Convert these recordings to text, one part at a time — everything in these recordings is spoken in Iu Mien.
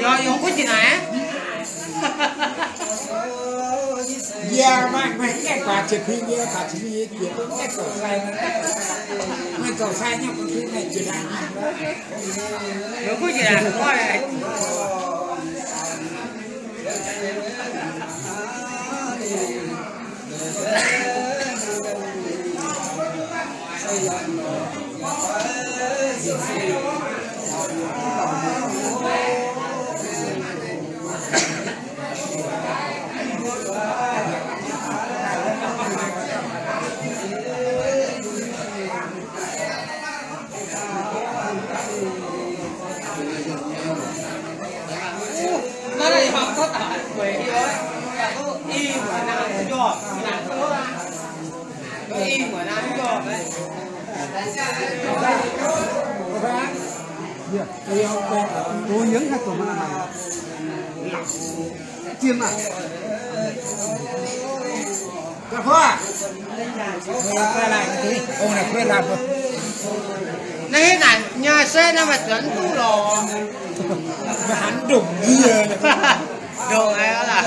Yaac yungz kuv jiex naaic. Yie maiv, maiv gaengh guaax jiex kuinx, yie guaax jiex mingh yie jiex maiv gaengh zoux sai, maiv zoux sai nyei bun kuinx naaic jiex naaic. Yungz kuv jiex naaic. Naaiv naaic nyei se naaiv maaih zuonx duqv lorqc. Maiv hanc ndongc yie. Ndongc haaix laac.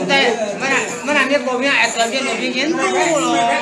Maiv naaic mienh gox mienh aengx zuonx mienh longc mienh nyei mv duqv lorqc.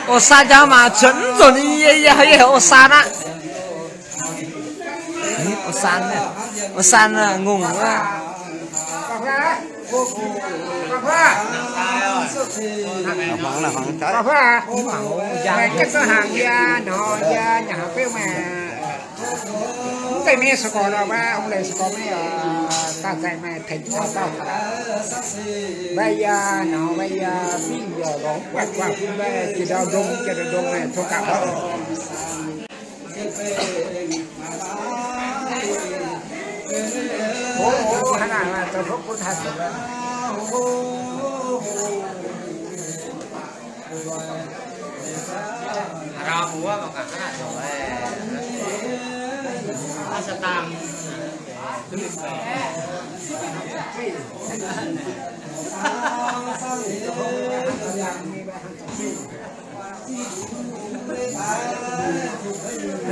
Ov, saan jaa maac cuotv mv zuqc ninh yie, yie haiz yie heuc ov, saan aqv. Ov, saan, ov, saan ngongh aqv. Mv zeiz mienh sou gorx nor, mv leiz sou gorx maiv, daaih zaeqc maaih tengx caux dauh. Maiv yaac nor, maiv yaac fingx yaac lorz guaatv guaatv fingx maiv, jiex ndau ndongx, jiex ndau ndongx, tov gapv.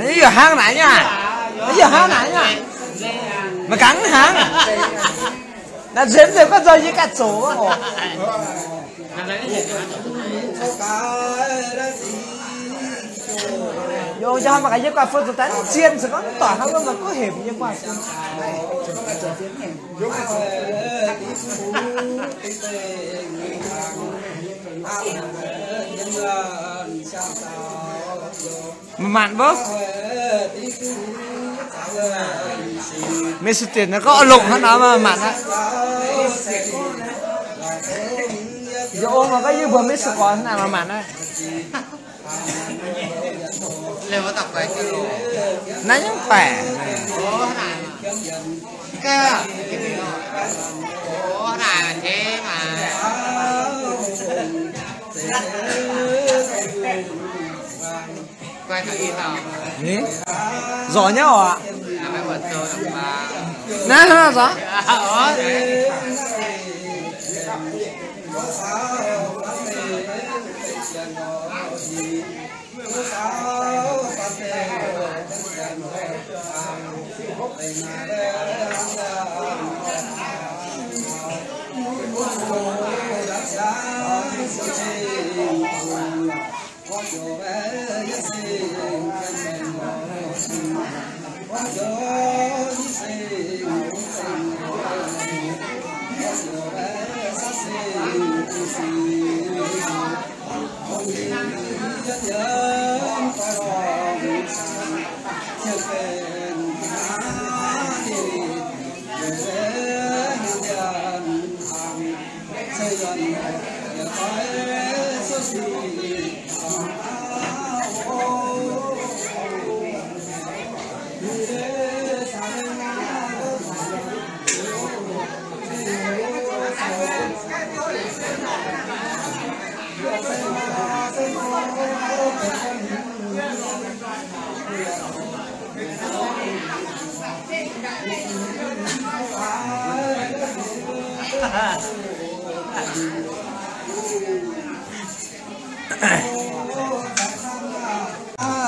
Yie heuc hnangv naaic nyei aqv. Yie heuc hnangv naaic nyei aqv. Maiv gangx hnangv. Naaiv nzemx nzemx gorngv nzauh yie ganh zoux oc. Yie mbuo ganh yie guaax fun zoux daaih mv zien, se gorngv doic hnangv wuov maaih guv hepc yie guaax fun. Manc-manc mbuo. Mienh se deix naaiv gorngv longc hnangv nor manc-manc aqv. Yie ong mv gorngv yie mbuo mienh se gorx hnangv naaiv manc-manc aqv. Naaiv nyungc baeqc. Nzorc nyei oc. Naaiv nzorc.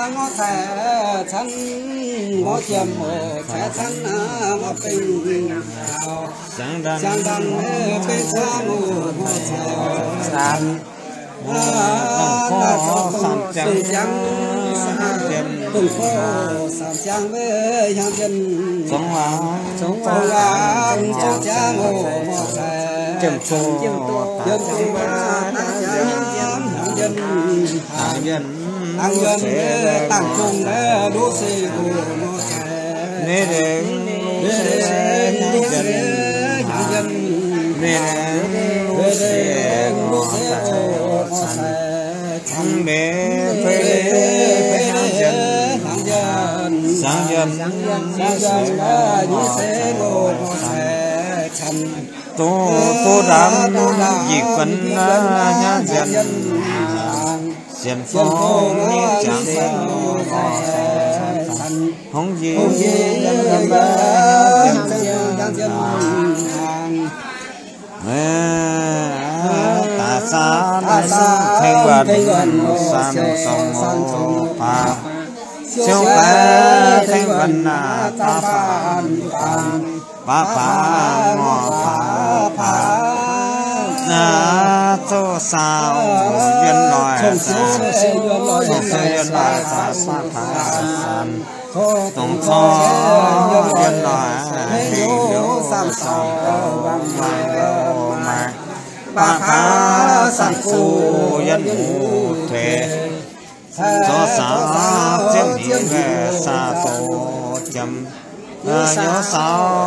Ngorc cai canh, ngorc jiem cai canh, ngorc beng ziangx dangh, beng cai ngorc cai canh. Dongh fouv samh ziangx, dongh fouv samh ziangx, zongx waac, zongx waac, zongx ziangx, jiem-doz, jiem-doz, daaih ziangx, daaih ziangx, hnaangx yienh, hnaangx yienh, dangh zungh, luv seix, meix lengh, meix lengh, luv seix, meix fei, hnaangx yienh, hnaangx yienh, luv seix, duqv, duqv ndaamv njiec guonx, hnaangx yienh, sienx fong, hnaangx yienh, hnaangx yienh, daaih saah, tengx wuonh, san zong baac, siou gaax tengx wuonh, baav baac, baav baac, ngorc baac baac, zoux saau yienh loic, zoux saau yienh loic, daaih saah taux san, dongh corc yienh loic, hengx liuz saau, maaih, maaih, baav baac, san fuqv yienh muoz tuix, zoux saau ziepc hmz saah douz jiem, youz saau.